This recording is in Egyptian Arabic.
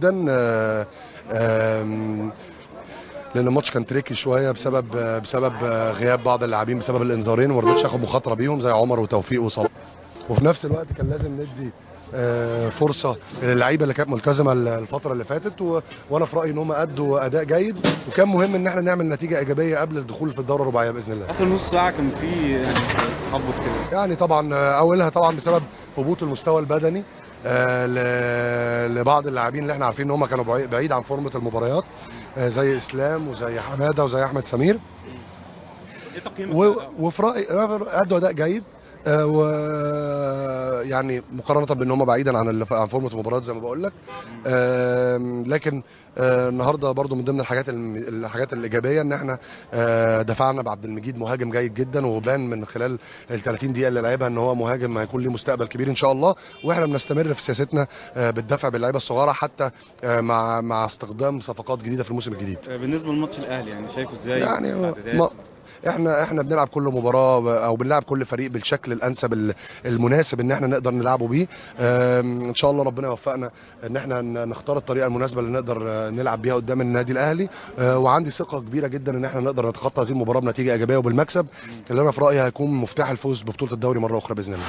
جدا، لان الماتش كان tricky شوية بسبب غياب بعض اللاعبين بسبب الانذارين، وما رضيتش اخد مخاطره بيهم زي عمر وتوفيق وصلاح، وفي نفس الوقت كان لازم ندي فرصة للعيبة اللي كانت ملتزمة الفترة اللي فاتت، وانا في رايي ان هم ادوا اداء جيد، وكان مهم ان احنا نعمل نتيجة ايجابية قبل الدخول في الدورة الرباعية باذن الله. اخر نص ساعة كان في يعني تخبط كده، يعني طبعا اولها طبعا بسبب هبوط المستوى البدني لبعض اللاعبين اللي احنا عارفين ان هم كانوا بعيد عن فورمه المباريات، زي اسلام وزي حمادة وزي احمد سمير. وفي رايي ادوا اداء جيد، ويعني مقارنة بان هم بعيدا عن فورمه المباريات زي ما بقول لك. لكن النهارده برضو من ضمن الحاجات الايجابية ان احنا دفعنا بعبد المجيد، مهاجم جيد جدا، وبان من خلال ال 30 دقيقة اللي لعبها ان هو مهاجم هيكون له مستقبل كبير ان شاء الله، واحنا بنستمر في سياستنا بالدفع باللعيبه الصغيرة حتى مع استخدام صفقات جديدة في الموسم الجديد. بالنسبة للماتش الاهلي يعني شايفه ازاي؟ يعني احنا بنلعب كل مباراة او بنلعب كل فريق بالشكل الانسب المناسب ان احنا نقدر نلعبه بيه. ان شاء الله ربنا يوفقنا ان احنا نختار الطريقة المناسبة اللي نقدر نلعب بيها قدام النادي الاهلي، وعندي ثقة كبيرة جدا ان احنا نقدر نتخطى هذه المباراة بنتيجة ايجابية وبالمكسب اللي انا في رايي هيكون مفتاح الفوز ببطولة الدوري مرة اخرى باذن الله.